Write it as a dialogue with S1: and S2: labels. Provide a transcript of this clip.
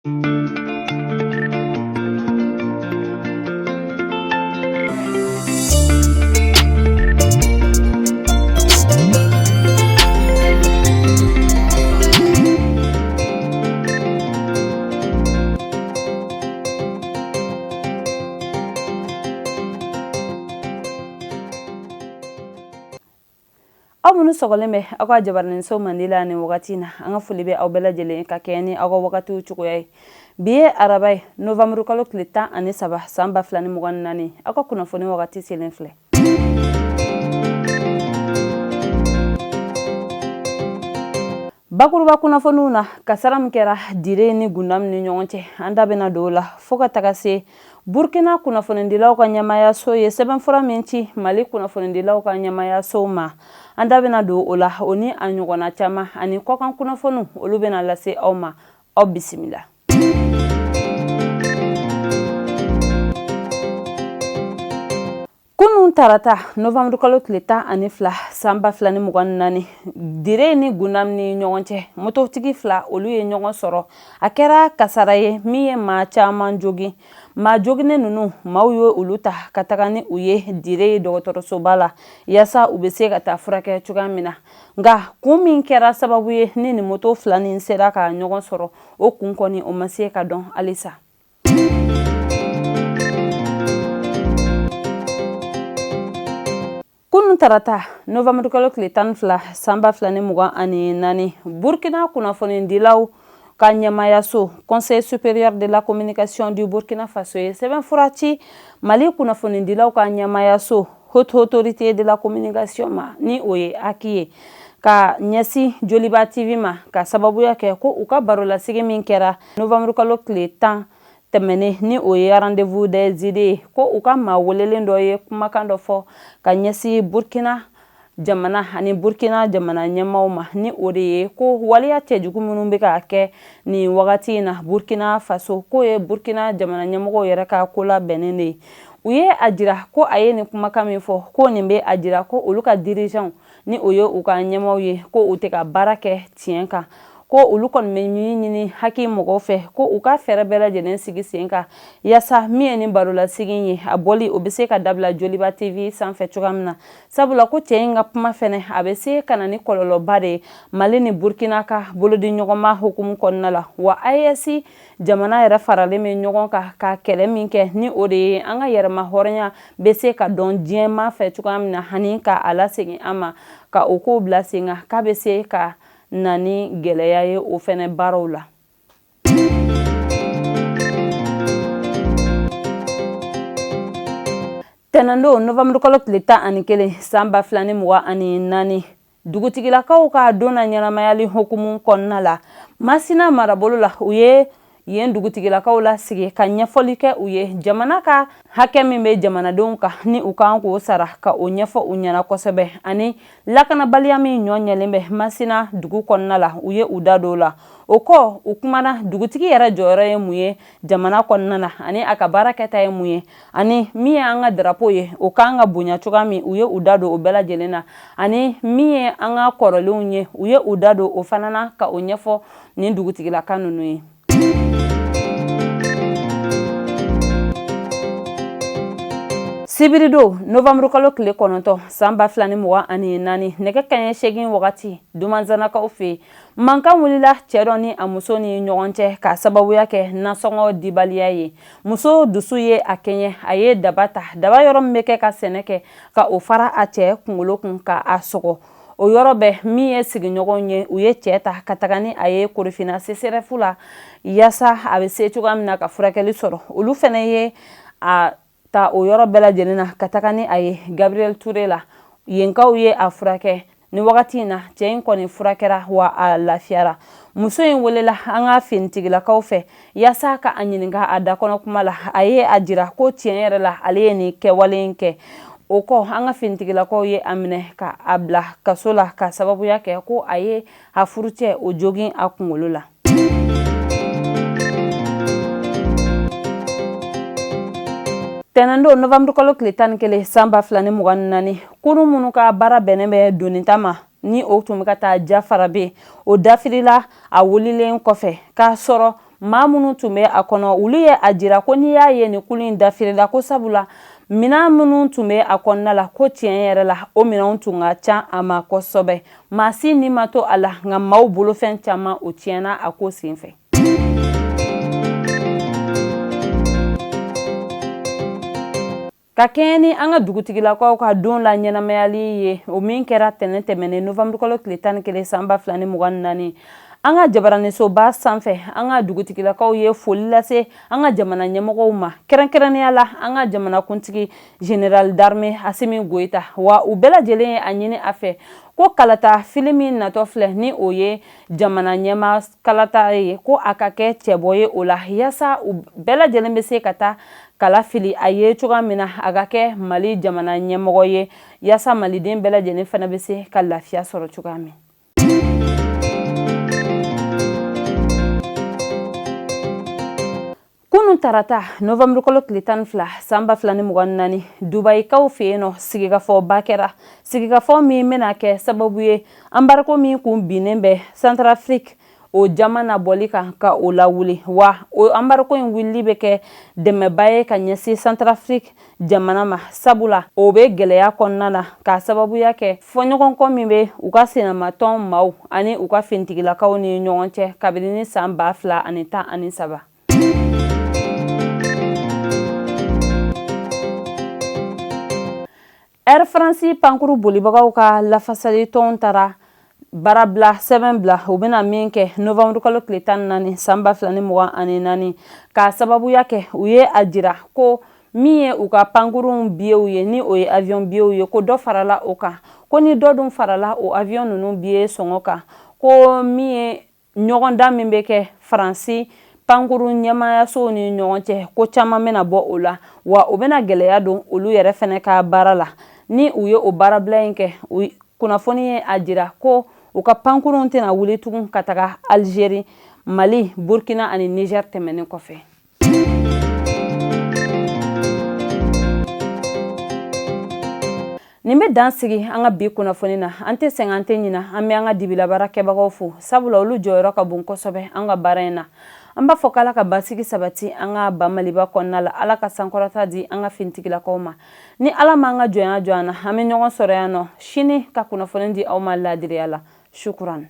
S1: Aw minnu sɔgɔlen bɛ aw ka jabaraninso mandi la nin wagati na, an ka foli bɛ aw bɛɛ lajɛlen ka kɛɲɛ ni aw ka wagatiw cogoya ye. Bi ye araba ye, novanburu kalo tile 13 san 2024. Aw ka kunnafoni wagati selen filɛ. Bakuruba kunnafoniw na, kasara min kɛra Dire ni Gundam ni ɲɔgɔn cɛ, an da bɛna don o la fo ka taga se Burkina kunnafonidilaw ka ɲɛmaayaso ye sɛbɛnfura min ci Mali kunnafonidilaw ka ɲɛmaayaso ma. An da bɛna don o la, o ni a ɲɔgɔnna caman ani kɔkan kunnafoniw, olu bɛna lase aw ma. Aw bisimila. Kunun tarata novembre kalo tile 12 san 2024, Dire ni Gundam ni ɲɔgɔn cɛ, mototigi fila olu ye ɲɔgɔn sɔrɔ. A kɛra kasara ye min ye maa caman jogin. Maa joginnen ninnu, maaw ye olu ta ka taga ni u ye Dire dɔgɔtɔrɔsoba la yaasa u bɛ se ka taa furakɛ cogoya min na. Nka kun min kɛra sababu ye ni nin moto fila nin sera ka ɲɔgɔn sɔrɔ, o kun kɔni o ma se ka dɔn halisa. Kunun tarata novembre kalo tile 12 san 2024, Burkina kunnafonidilaw ka ɲɛmaayaso Conseil supérieur de la communication du Burkina Faso ye sɛbɛnfura ci Mali kunnafonidilaw ka ɲɛmaayaso Haute Autorité de la communication ma, ni o ye HAC ye, ka ɲɛsin Joliba TV ma, ka sababuya kɛ ko u ka barolasigi min kɛra novembre kalo tile 10 tɛmɛnen, ni o ye rendez-vous des idées ye, ko u ka maa welelen dɔ ye kumakan dɔ fɔ ka ɲɛsin Burkina jamana ani Burkina jamana ɲɛmaaw ma, ni o de ye ko waleya cɛjugu minnu bɛ ka kɛ nin wagati in na Burkina Faso, k'o ye Burkina jamana ɲɛmɔgɔw yɛrɛ ka ko labɛnnen de ye. U ye a jira ko a ye nin kumakan min fɔ, ko nin bɛ a jira ko olu ka dirigeants, ni o ye u ka ɲɛmaaw ye, ko u tɛ ka baara kɛ tiɲɛ kan, ko olu kɔni bɛ min ɲini HAC mɔgɔw fɛ, ko u ka fɛɛrɛ bɛɛ lajɛlen sigi sen kan yaasa min ye nin barolasigi ye, a bɔli o bɛ se ka dabila Joliba TV sanfɛ cogoya min na, sabula ko cɛ in ka kuma fɛnɛ a bɛ se ka na ni kɔlɔlɔba de ye Mali ni Burkina ka bolodiɲɔgɔnma hukumu kɔnɔna la. Wa AES jamana yɛrɛ faralen bɛ ɲɔgɔn kan ka kɛlɛ min kɛ, ni o de ye an ka yɛrɛma hɔrɔnya bɛ se ka dɔn diɲɛmaa fɛ cogoya min na ani ka a lasegin an ma, ka o kow bila sen kan, k'a bɛ se ka na ni gɛlɛya ye o fɛnɛ baaraw la. Tɛnɛndon novembre kalo tile 11 san 2024, dugutigilakaw ka don na ɲɛnamayali hukumu kɔnɔna la Masina marabolo la, u ye yen dugutigilakaw lasigi ka ɲɛfɔli kɛ u ye jamana ka hakɛ min bɛ jamanadenw kan ni u kan k'o sara, ka o ɲɛfɔ u ɲɛna kosɛbɛ, ani lakanabaliya min ɲɔ ɲɛlen bɛ Masina dugu kɔnɔna la, u ye u da don o la. O kɔ, u kumana dugutigi yɛrɛ jɔyɔrɔ ye mun ye jamana kɔnɔna na ani a ka baara kɛta ye mun ye, ani min ye an ka drapeau ye, o kan ka bonya cogoya min, u ye u da don o bɛɛ lajɛlen na, ani min ye an ka kɔrɔlenw ye, u ye u da don o fana na ka o ɲɛfɔ nin dugutigilaka ninnu ye. Sibiridon novembre kalo tile 9 san 2024, nɛgɛ kanɲɛ 8 wagati, Dumanzanakaw fɛ yen, mankan wulila cɛ dɔ ni a muso ni ɲɔgɔn cɛ k'a sababuya kɛ nasɔngɔ dibaliya ye. Muso dusu ye a kɛɲɛ, a ye daba ta, daba yɔrɔ min bɛ kɛ ka sɛnɛ kɛ, ka o fara a cɛ kunkolo kun ka a sɔgɔ. O yɔrɔ bɛɛ, min ye sigiɲɔgɔnw ye, u ye cɛ ta ka taga ni a ye Korofina CSRéf la yaasa a bɛ se cogoya min na ka furakɛli sɔrɔ. Olu fana ye a ta o yɔrɔ bɛɛ lajɛlen na ka taga ni a ye Gabriel Touré la. Yenkaw ye a furakɛ. Ni wagati in na, cɛ in kɔni furakɛra wa a lafiyara. Muso in welela an ka finitigilakaw fɛ yaasa ka a ɲininka a da kɔnɔ kuma la. A ye a jira ko tiɲɛ yɛrɛ la, ale ye nin kɛwale in kɛ. O kɔ, an ka finitigilakaw ye a minɛ ka a bila kaso la ka sababuya kɛ ko a ye a furucɛ o jogin a kunkolo la. Tɛnɛndon novembre kalo tile 11 san 2024, kurun minnu ka baara bɛnnen bɛ donita ma, ni o tun bɛ ka taa Jafarabe, o dafirila a wulilen kɔfɛ k'a sɔrɔ Maa minnu tun bɛ a kɔnɔ, olu ye a jira ko n'i y'a ye nin kulu in dafirila, ko sabula minɛn minnu tun bɛ a kɔnɔna la, ko tiɲɛ yɛrɛ la, o minɛnw tun ka ca a ma kosɛbɛ. Maa si ni ma to a la, nka maaw bolofɛn caman, o tiɲɛna a ko senfɛ. Ka kɛɲɛ ni an ka dugutigilakaw ka don la ɲɛnamayali ye, o min kɛra tɛnɛn tɛmɛnen novanburukalo tile 11 san 2024, an ka jabaranisoba sanfɛ, an ka dugutigilakaw ye foli lase an ka jamana ɲɛmɔgɔw ma, kɛrɛnkɛrɛnnenya la an ka jamanakuntigi général d'armée Asimi Goyita. Wa u bɛɛ lajɛlen ye a ɲini a fɛ ko kalata fili min natɔ filɛ, ni o ye jamana ɲɛmaa kalata ye, ko a ka kɛ cɛbɔ ye o la, yaasa u bɛɛ lajɛlen bɛ se ka taa kala fili a ye cogoya min na, a ka kɛ Mali jamana ɲɛmɔgɔ ye, yaasa maliden bɛɛ lajɛlen fana bɛ se ka lafiya sɔrɔ cogoya min. Kunun tarata novanburukalo tile 12 san 2024, Dubayikaw fɛ yen nɔ, sigikafɔba kɛra, sigikafɔ min bɛna kɛ sababu ye embargo min kun binnen bɛ Centrafrique o jamana bɔli kan, ka o lawuli. Wa o embargo in wulili bɛ kɛ dɛmɛba ye ka ɲɛsin Centrafrique jamana ma, sabula o bɛ gɛlɛya kɔnɔna na k'a sababuya kɛ fɔɲɔgɔnkɔ min bɛ u ka sinamatɔn maaw ani u ka finitigilakaw ni ɲɔgɔn cɛ kabini san 2013. Air France pankuru bolibagaw ka lafasali tɔn taara baarabila sɛbɛn bila, u bɛna min kɛ novembre kalo tile 14 san 2024, k'a sababuya kɛ u ye a jira ko min ye u ka pankurunw biyew ye, ni o ye avion biyew ye, ko dɔ farala o kan. Ko ni dɔ dun farala o avion ninnu biye sɔngɔ kan, ko min ye ɲɔgɔndan min bɛ kɛ Faransi pankurun ɲɛmaayasow ni ɲɔgɔn cɛ, ko caman bɛna bɔ o la, wa o bɛna gɛlɛya don olu yɛrɛ fɛnɛ ka baara la. Ni u ye o baarabila in kɛ, kunnafoni ye a jira ko u ka pankurunw tɛna wuli tugun ka taga Algérie, Mali, Burkina ani Niger tɛmɛnen kɔfɛ. Nin bɛ dan sigi an ka bi kunnafoni na. An tɛ sɛgɛn, an tɛ ɲina, an bɛ an ka dibilabaara kɛbagaw fo, sabula olu jɔyɔrɔ ka bon kosɛbɛ an ka baara in na. An b'a fɔ k'Ala ka basigi sabati an ka ba Maliba kɔnɔna la, Ala ka sankɔrɔta di an ka finitigilakaw ma. Ni Ala m'an ka jɔnya jɔ an na, an bɛ ɲɔgɔn sɔrɔ yan nɔ sini ka kunnafoni di aw ma laadiriya la. Shukuran.